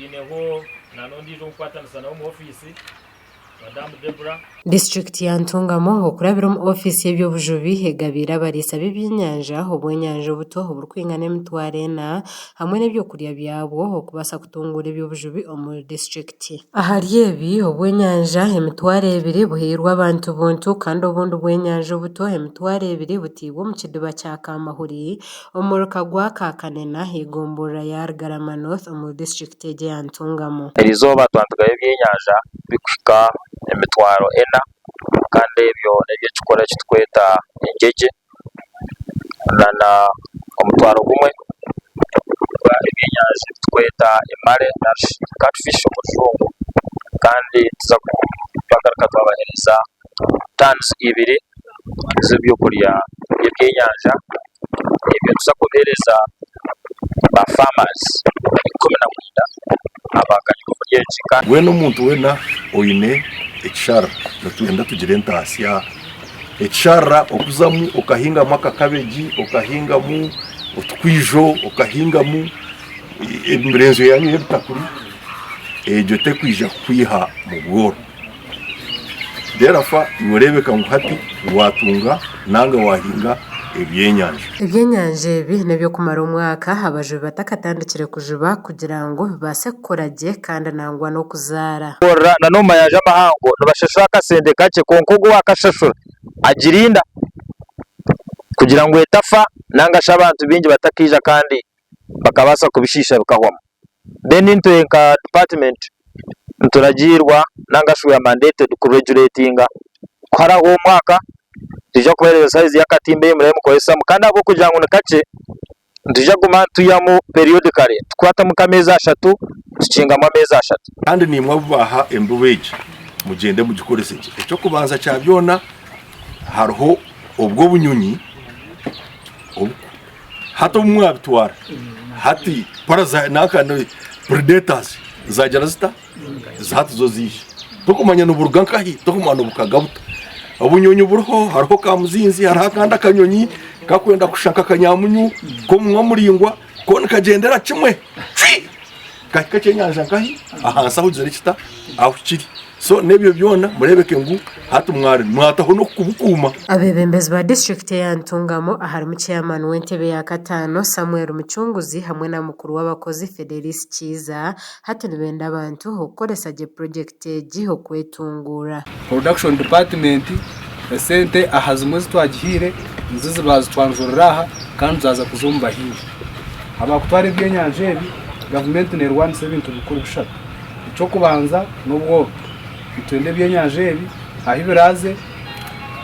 Twineho na n'ondiijo ow'okukwatanisa nawe omu ofiisi, Madamu Deborah. Disiturikiti ya Ntungamo okurabira omu ofiisi y'eby'obujubi egabiire abariisa b'ebyenyanja obwenyanja obuto oburikwingana emitwaro ena hamwe n'ebyokurya byabwo okubaasa kutunguura eby'obujubi omu disiturikiti. Ahari ebi, obwenyanja emitwaro ebiri buhairwe abantu buntu kandi obundi bwenyanja obuto emitwaro ebiri butairwe omu kidiba kya Kamahuri Omuruka gwa Kakanena eigomborora ya Rugarama North omuri disiturikiti egi eya Ntungamo. Erizooba twatugayo ebyenyanja birikuhika emitwaro ena kandi ebyo n'eby'ekikura eki turikweta engyegye nana omutwaro gumwe gw'ebyenyanja ebi turikweta emare narishi catfish omu rujungu kandi tuza twagaruka twabaheereza tani ibiri z'ebyokurya by'ebyenyanja ebyo nituza kubiheereza ba farmers 19 abaganyirwe omuri egi. Weena omuntu weena oine ekisharara nitwenda tugire entaasya aha. Ekisharara okuzamu okahingamu akakabeegi, okahingamu otukwijo, okahingamu emirenzo yaanyu y'ebitakuri, egyo terikwija kukwiha mu bworo. Therefore iwe oreebeka ngu hati waatunga nanga waahinga ebyenyanja. Ebyenyanja ebi n'eby'okumara omwaka abajubi batakatandikire kujuba kugira ngu bibaase kukura gye kandi nangwa n'okuzaara. Korora na n'omu mayanja amahango nibashashura akasente kakye kwonka ogwo owakashashura agirinda kugira ngu etafa nanga shi abantu baingi batakaija kandi bakabaasa kubishiisha bikahwamu. Then itwe nka department nituragiirwa nanga shi we are mandated ku regulatinga ku harahwa omwaka nitwija kubahereza size y'akatimba eyi muraabe nimukozesamu kandi ahabw'okugira ngu ni kakye nitwija kuguma nitwihamu periodically tukwatamu nk'ameezi ashatu tukingamu ameezi ashatu. Kandi naimwe abu baaha embibo egi mugyende mugikorese gye. Eky'okubanza kya byona hariho obwo obunyonyi obu. Hati obu mwabitwara hati predators zagira zita hati zo ziija tokumanya niburuga nkahi tokumanya nibukaga buta obunyonyi buriho hariho kamuzinzi hariho akandi akanyonyi kakwenda kushusha nka kanyamunyu k'omunwa muraingwa ko nikagyendera kimwe cwi kahika ekyenyanja nkahi ahansi ahu kiri kita ahu kiri. So n'ebyo byona mureebeke ngu hati mwataho n'okubukuuma. Abeebembezi ba disiturikiti eya Ntungamo aharimu Chairman w'entebe ya kataano, Samuel Mucunguzi hamwe na mukuru w'abakozi Fedelis Kiiza hati nibenda abantu okukoresa gye purogyekiti egi okwetunguura. Production department esente aha zimwe ezi twagihaire nizo baazitwanjurira aha kandi zaaza kuza omu bahingi. Abakutwara ebyenyanja ebi, gavumenti neerwanisa ebintu bikuru bishatu. Eky'okubanza n'obworo. Nitwenda ebyenyanja ebi ahu biraaze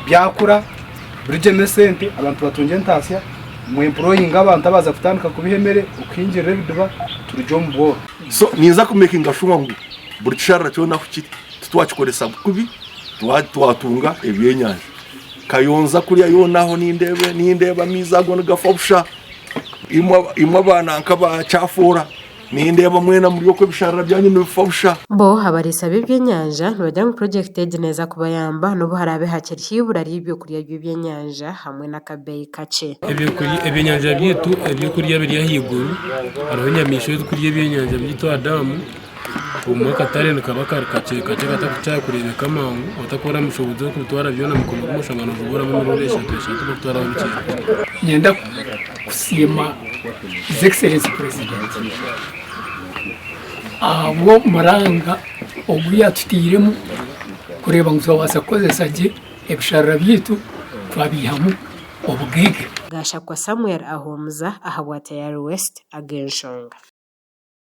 byakura birugyemu esente abantu batungye entaasya, mwemployinge abantu abaaza kutandika kubiha emere, okuhingirira ebidiba turugye omu bworo. So ninza ku makinga sure ngu buri kisharara kyona ahu kiri titwakikoresa kubi twatunga ebyenyanja. Kayonza kuriya yoona aho nindeeba nindeeba amaizi ago nigafa busha imwe abaana nka ba kyafoora. Nindeeba mwena muri okwo ebisharara byanyu nibifa busha. Bo abariisa b'ebyenyanja nibagira ngu purojekiti egi neeza kubayamba n'obu haraabe hakiriho eibura ry'ebyokurya by'ebyenyanja hamwe n'akabeeyi kakye. Ebyenyanja byaitu ebyokurya biri ahaiguru hariho enyamaishwa ezirikurya ebyenyanja byaitu aha daamu obumwe akatare nikaba kari kakye kakye katarikukira kureebeka mangu otakuba oine obushobozi bw'okubitwara byona mukono gumwe oshanga noojuburamu emirundi eshatu eshatu orikutwaraho bikye bikye. Niinyenda kusiima His Excellency President ahabw'omuranga ogu yaatutairemu kureeba ngu twabaasa kukozesa gye ebisharara byaitu twabiihamu obugaiga. Gashakwa Samuel ahuumuza ahabwa Tayari West ag'enshonga.